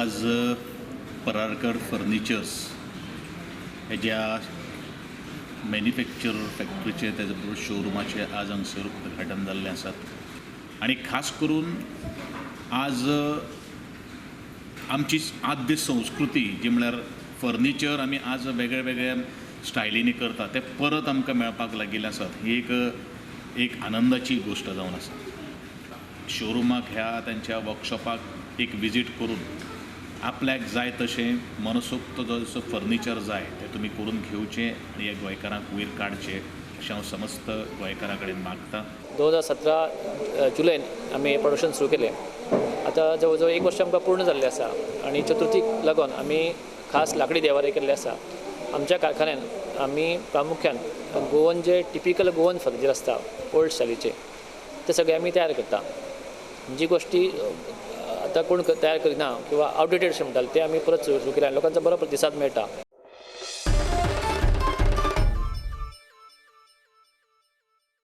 आज परारकर फर्निचर्स हेज्या मॅन्युफॅक्चर फॅक्टरीचें, तेजे बरोबर शोरुमाचें आज हांगसर उद्घाटन जाल्लें आसा. आनी खास करून आज आमची आद्य संस्कृती जी म्हळ्यार फर्निचर आमी आज वेगळ्या वेगळ्या स्टायलींनी करता, तें परत आमकां मेळपाक लागिल्लें आसात. ही एक एक आनंदाची गोश्ट जावन आसा. शोरुमाक, ह्या तांच्या वर्कशॉपाक एक विजीट करून आपल्याक जाय तशें मनसोक्त जसो फर्निचर जाय तें तुमी करून घेवचें आनी ह्या गोंयकारांक वयर काडचें अशें हांव समस्त गोंयकारां कडेन मागतां. 2017 जुलयन आमी प्रोडक्शन सुरू केलें. आतां जवळ जवळ एक वर्स आमकां पूर्ण जाल्लें आसा आनी चतुर्थीक लागून आमी खास लाकडी देवारे केल्ले आसा. आमच्या कारखान्यान आमी प्रामुख्यान गोवन जे टिपिकल गोवन फर्निचर आसता ओल्ड स्टायलीचे, ते सगळे आमी तयार करता. जी गोश्टी आतां कोण तयार करिना किंवा आवटडेटेड अशें म्हणटाले, ते आमी परत सुरू केले आनी लोकांचो बरो प्रतिसाद मेळटा.